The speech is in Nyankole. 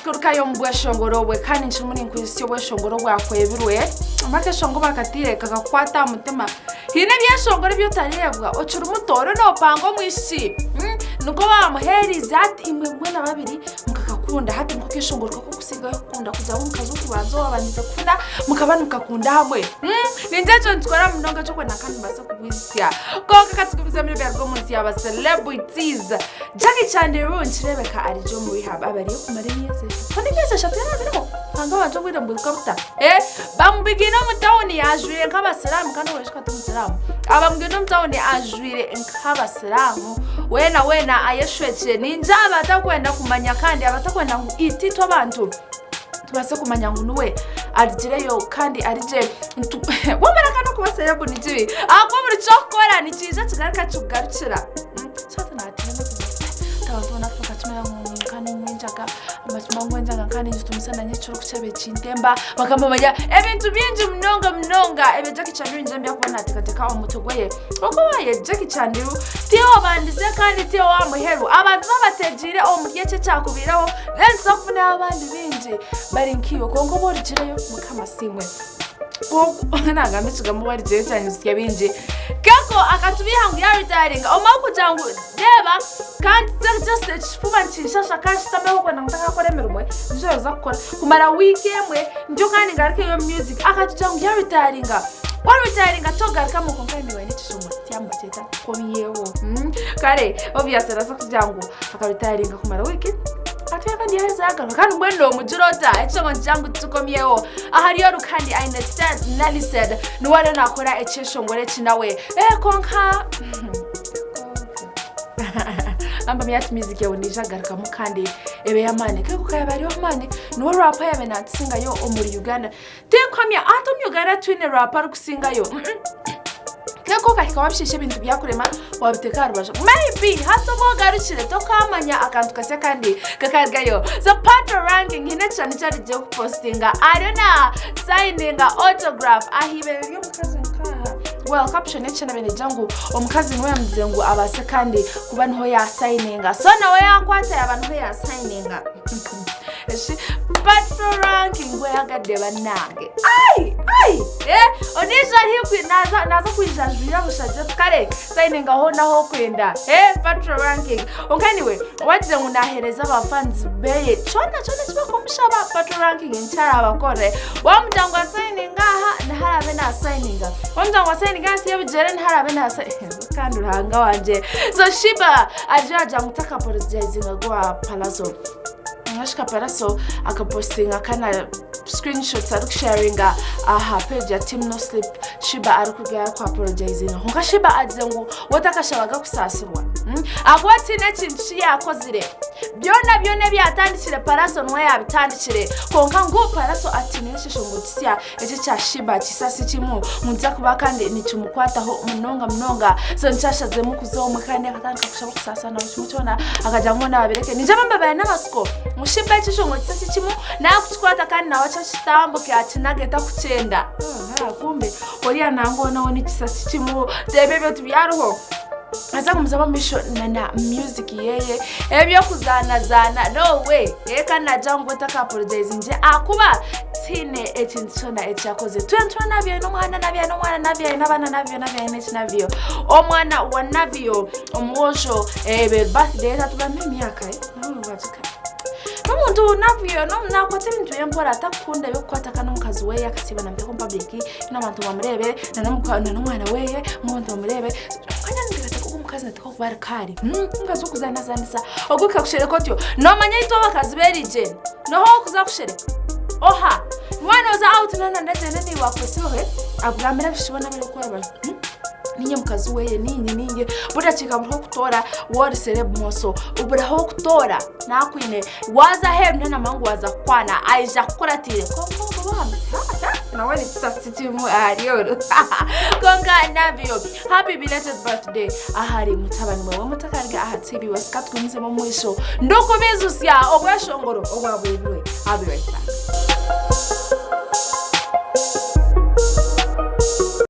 Tugarukayo omu bweshongoro obwe kandi nkirimu ninkwizusya obweshongoro obwakwebirwe. Akeshongo bakataire kakakukwata aha mutima. Haine ebyeshongoro ebi otareebwa okiri muto oriyo noopanga omwishiki. Nikwo baamuheereize hati imwe mwena babiri mukakakunda hati niko keeshongoro kakukusingayo kukunda kugira ngu omukazi w'okubanza owaabandize kufuna mukaba nimukakunda hamwe. Ningira ekyo nikikora munonga eky'okwenda kandi nimbaasa kukwijutsya. Kwonka ka tugumizemu n'ebyaruga omu nsi ya ba celebrities. Jackie Chandiru nikireebeka arigye omu rehab abe ariyo kumara emyezi eshatu. Hoona emyezi eshatu yarabireho? Ruhanga wangye obwire nibwiruka buta? Eh, bamubigiine omu tawuni ajwire nk'abasiraamu kandi owaishuka ti musiraamu. Abamubigiine omu tawuni ajwire nk'abasiraamu. Weena weena ayeshwekire. Ningira abatakwenda kumanya kandi abatakwenda ngu itwe abantu tubaase kumanya ngu niwe arigireyo kandi arigye. Wamara kandi okuba serebu ni kibi ahakuba buri ky'okukora nikiija kigaruka kikugarukira. Sasa nateera abantu boona bakakimanya ngu nka ninywa enjaga, bakimanya ngu enjaga nka ningitumisa na nyekiro ku kyabaire kintemba, bakamanya ebintu bingi munonga munonga ebya Jackie Chandiru ningira nibyo arikuba naateekateeka omu mutwe gwe. Kwonka owaaye Jackie Chandiru tiwe obandize kandi tiwe ow'aha muheru. Abantu babategyeire omuri eki ekyakubaireho then tuza kufunayo abandi baingi bari nkaiwe kwonka obu origireyo Mukama asiimwe. Nagamba ekigambo warigireyo kyanyizusya bingi. Keko akatubiiha ngu yaritayaringa omara kugira ngu reeba kandi just ekifuba nikinshasha kandi kitameho kwenda ngu ntakakora emirimo nikyo yaaza kukora kumara wiiki emwe ntyo kandi ngarukeyo omu music akatugira ngu yaritayaringa waritayaringa togarukamu kwonka anyway n'ekishongoro tikyamubakyeta tukomyeho kare obviously araza kugira ngu akaritayaringa kumara wiiki atuya kandi yaheza yagaruka kandi mbwenu nomugira ota ekishongoro nikigira ngu tukomyeho ahari oru kandi aine Seth Nelly said niwe ariyo nakora ekyeshongoro eki nawe eh konka amba myati music yawe neija kugarukamu kandi ebe y'amaani keko kayaba ari ow'amaani niwe rapa yabe natusingayo omuri Uganda tinkuhamya hati omu Uganda twine rapa arikusingayo mm -mm. Keko okahika wabishiisha ebintu byakurema wabiteeka aha rubaju maybe hati obu ogarukire tokamanya akantu kasya kandi kakarugayo. So Patro Ranking haine ekishushani eki arigye kupositinga ariyo na sayininga autograph aha ibere ry'omukazi nk'aha. Well caption y'ekishushani ebaire negira ngu omukazi niwe yamugizire ngu abaase kandi kuba niho yasayininga so nawe yakwata yaba niho yasayininga. Eshi Patro Ranking weyagadde bannange. Ai! Ai! Eh, ondiijo ari naza naza kwija ajwire busha just kare sayininga hoona ahu okwenda. Eh, Patro Ranking. Kwonka anyway, wagize ngu naheereza aba fans beye kyona kyona eki bakumushaba Patro Ranking nikyo arabakore. Wamugira ngu asayininge aha, niho araabe nasayininga. Wamugira ngu asayininge ahansi y'ebigyere niho araabe nasayininga. Kandi Ruhanga wangye. So Sheebah ariyo aragira ngu takapologizinga gwa Pallaso. Mwashika Pallaso akapostinga kana screenshots arikusharinga aha page ya Team No Sleep Sheebah arikurugayo arikuapologizinga. Kwonka Sheebah agize ngu we takashabaga kusaasirwa. Mm? Ahakuba tihaine ekintu ki yaakozire. Byona byona ebi yaatandikire Pallaso niwe yaabitandikire. Kwonka ngu Pallaso atiinire ekyeshongoro kisya eki ekya Sheebah kisasi kimwe ngu nikiza kuba kandi nikimukwataho munonga munonga. So nikyo ashaziremu kuza omwe kandi akatandika kushaba okusaasirwa na buri kimwe kyona akagira ngu boona babireke. Ningira bamwe baine amatsiko ngu Sheebah ekyeshongoro kisasi kimwe naakukikwata kandi nawe akitambuke akinage takukyenda. Kumbe oriya nangwa nawe nikisasi kimwe reeba ebyo tibyariho. Aza kugumizamu omu maisho na music yeye eby'okuzaanazaana no way kandi naagira ngu we takapologizingire ahakuba tihaine ekintu kyona eki yakozire. Twena nituba Navio aine omwana, Navio aine omwana, Navio aine abaana, Navio, Navio aine eki, Navio. Omwana wa Navio omwojo ebaire birthday ye tatugambe emyaka ye nawe wagira. N'omuntu Navio nakwata ebintu bye mpora takukunda eby'okukwata kandi omukazi weye akasiiba namuteeka omu public n'abantu bamureebe n'omwana weye abantu bamureebe. Kandi niteekateeka ogu omukazi nateekwa kuba ari kaari. Omukazi w'okuzaanazaanisa ogwo okakushereka otyo. Noomanya itwe abakazi b'erigye n'oha ow'okuza kushereka? Oha? Waaba nooza out noona ndagyenda naiwe akwesibeho akugambire abaishiki boona abarikukora bati niinye mukazi weye niinye niinye. Buri dakiika buri h'okutoora waaba ori serebu moso buri h'okutoora naakwine. Waaza aheeru noona ngu waaza kukwana aija akukuratiire kwonka obwo bambi nawe nikisasi kimwe ahari oru. Kwonka Navio happy belated birthday ahari mutabani wawe mutakariga aha TV West. Ka tugumizemu omu maisho ndikubaijutsya obweshongoro obwabwebirwe. I'll be right back.